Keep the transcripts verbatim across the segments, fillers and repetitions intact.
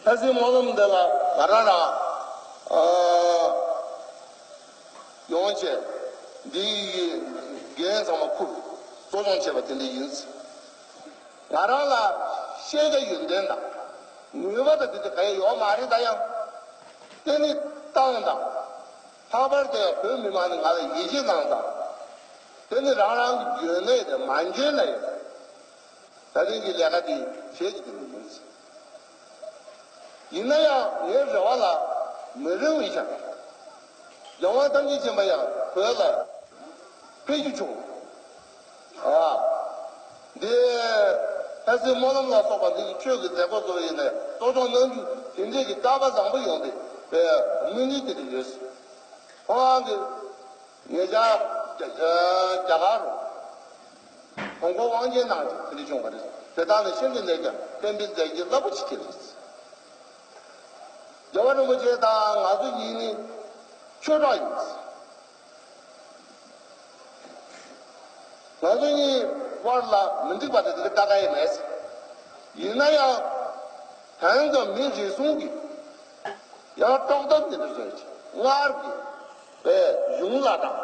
ལྷ་སའི་སྨོན་ལམ་འདི་ལ་ང་རང་རང་ཨ་ཡོང་བྱས་འདིའི་འགན་ཚང་མ་ཁུར་གཙོ་སྐྱོང་བྱས་པ་དེ་འདྲ་ཡིན། ང་རང་ལ་ཤེས་བྱ་ཡོན་ཏན་དང་ནུས་པ་དང་དེ་འདྲ་གང་ཡང་ཡོད་མ་རེད། ད་ཡང་དེ་ནི་ཏང་དང་། ལྷག་པར་དུ་ཡང་བོད་མི་མང་ནས་ང་ལ་ཡིད་ཆེས་གནང་དང་། དེ་ནི་རང་རང་གི་འཇོན་ནས་དང་མ་འཇོན་ན་ཡང་། ད་ཐེངས་ཀྱི་ལས་ཀ་འདི་བྱེད་ཀྱི་དེ་མི་ཡིན། ཡིན་ན་ཡང་ངའི་རེ་བ་ལ་མི་རིང་བའི་ཆར། རྒྱལ་དབང་ཐམས་ཅད་མཁྱེན་པ་ཡང་བོད་ལ་ཕེབས་རྒྱུ་བྱུང་། ཨ། འདི་ལྷ་སའི་སྨོན་ལམ་ལ་སོགས་པ་འདི་གི་ཆོས་ཀྱི་མཛད་སྒོ་ཚོ་ཡིན་ནས་གཙོ་སྐྱོང་གནང་རྒྱུ་དེ་འདྲས་ཀྱི་སྐལ་པ་བཟང་པོ་ཡོང་བའི་དམིགས་ཡུལ་དེ་འདྲ་ཡོད། ཁོང་གིས་ཉེ་ཆར་རྒྱ་རྒྱ་གར་རུ་ཧོང་ཀོང་དབང་ཆེན་གནང་ཅིག་དེ་འདྲ་བྱུང་བ་རེད། དེ་དག་ནི་ཤིན་ཏུ་ནས་ཀྱང་གཏན་འབེབས་མཛད་རྒྱུ་རླབས་པོ་ཆེ་ཁེལ་རེད། རྒྱལ་བ་རིན་པོ་ཆེ་དང་ང་ཚོ་གཉིས་ནི་ཆོས་གྲོགས་ཡིན། ང་ཚོ་གཉིས་དབར་ལ་མི་འགྲིག་པ་དེ་དེ་ལྟ་ག་ཡི་མེད། ཡིན་ན་ཡང་དེང་སང་མི་རེ་ཟུང་གིས་ཡང་དཀྲོག་གཏམ་དེ་འདྲ་བཟོས་ཀྱི་སྔར་གྱི་པའི་གཞུང་ལ་དང་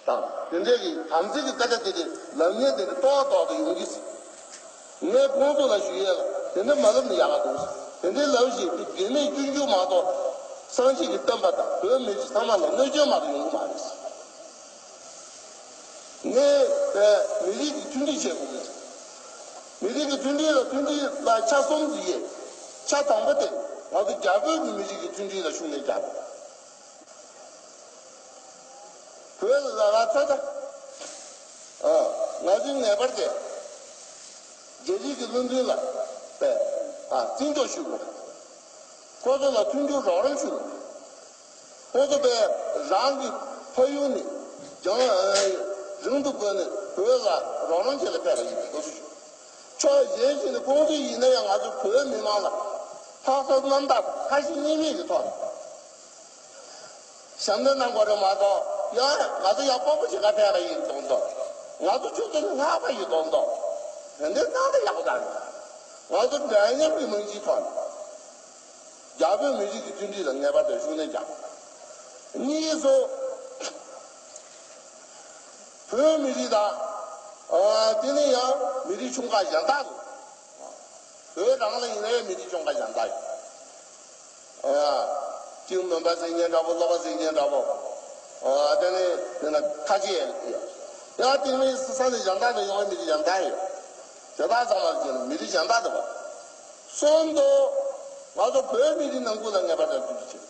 དང་དེ་འདྲའི་གི་དམ་ཚིག་གི་སྐད་ཆ་དེ་དེ་ལབ་མཁན་དེ་འདྲ་ཏོག་ཏོག་ཏུ་ཡོང་གི། ངས་ཁོང་ཚོ་ལ་ཞུ་ཡས་ལ་དེ་འདྲ་མ་ལབ་ན་ཡག་ག་འདུག་དེ་འདྲའི་ལབ་བཞིན་དེ་དགེ་མེད་སྐྱོན་བརྗོད་མ་གཏོགས་སངས་རྒྱས་ཀྱི་བསྟན་པ་དང་བོད་མི་རིགས་ཚང་མ་ལ་གནོད་སྐྱོན་མ་གཏོགས་ཡོང་གི་མ་རེད། ངས་པའི་མི་རིགས་ཀྱི་མཐུན་སྒྲིལ་བྱེད་དགོས་ཀྱི། མི་རིགས་ཀྱི་མཐུན་སྒྲིལ་ལ་མཐུན་སྒྲིལ་ལ་ཆ་གསུམ་ཡོད། ཆ་དང་པོ་དེ་ང་ཚོ་རྒྱ་བོད་ཀྱི་མི་རིགས་ཀྱི་མཐུན་སྒྲིལ་ལ་ཤུགས་སྣོན་རྒྱག་དགོས། བོད་ལ་ལ་ཚ་ཚ། ཨ། ང་ཚོའི་ངེས་པར་དེ་རྒྱ་རིགས་ཀྱི་བློན་ཆེན་ལ་པའི་ཨ་བརྩི་འཇོག་ཞུ་དགོས། ཁོ་ཚོ་ལ་མཐུན་འགྱུར་རོགས་རམ་ཞུ་དགོས། ཁོང་ཚོ་པས་རང་གི་ཕ་ཡུལ་ནས་རྒྱང་རིང་དུ་བགོས་ནས་བོད་ལ་རོགས་རམ་བྱེད་ལ་ཕེབས་པ་ཡིན། ཁོ་ཚོ་ཕྱོགས་གཞན་ཞིག་ནས་ཁོང་ཚོ་ཡིན་ན་ཡང་ང་ཚོ་བོད་མི་མང་ལ་ལྷག་བསམ་རྣམ་དག་ཁ་ཞེ་གཉིས་མེད་ཀྱི་ཐོག་ནས་ཞབས་འདེགས་གནང་དགོས་རེད་མ་གཏོགས། ཡང་ང་ཚོ་ཡང་དཔོན་པོ་ཞིག་ག་ཕེབས་པ་ཡིན་མདོག་མདོག་ང་ཚོ་ཆུ་ཚོད་ལྔ་པ་ཡིན་མདོག་མདོག་དེ་འདྲའི་གནང་ན་ཡག་པོ་རེད། ང་ཚོ་འདྲ་མཉམ་གྱི་རྨང་གཞིའི་ཐོག་ནས། རྒྱ་བོད་མི་རིགས་ཀྱི་མཐུན་སྒྲིལ་ལ་ངེས་པར་དུ་ཤུགས་སྣོན་རྒྱག་གཉིས་སུ། བོད་མི་རིགས་དང་། ཨ། དེ་ནས་ཡང་མི་རིགས་ཆུང་ཁག་གཞན་དག་ཏུ། བོད་རང་ལ་ཡིན་ན་ཡང་མི་རིགས་ཆུང་ཁག་གཞན་དག་ཡོད། ཨ། གཅིག་མོན་པ་ཟེར་མཁན་འདྲ་པོ། སློབ་པ་ཟེར་མཁན་འདྲ་པོ། ཨ། དེ་ནས་དེ་ན་ཁ་ཆེ་ཡོད། ཡང་དེ་ནས་ས་ས་ནས་གཞན་དག་ཏུ་ཡོང་བའི་མི་རིགས་གཞན་དག་ཡོད། དེ་དག་ཚང་མ་ཀྱང་མི་རིགས་གཞན་དག་ཏུ་བ། གསུམ་དུ། ང་ཚོ་བོད་མི་རིགས་ནང་ཁུལ་ལ་ངེས་པར་དུ་མཐུན་སྒྲིལ་བྱེད།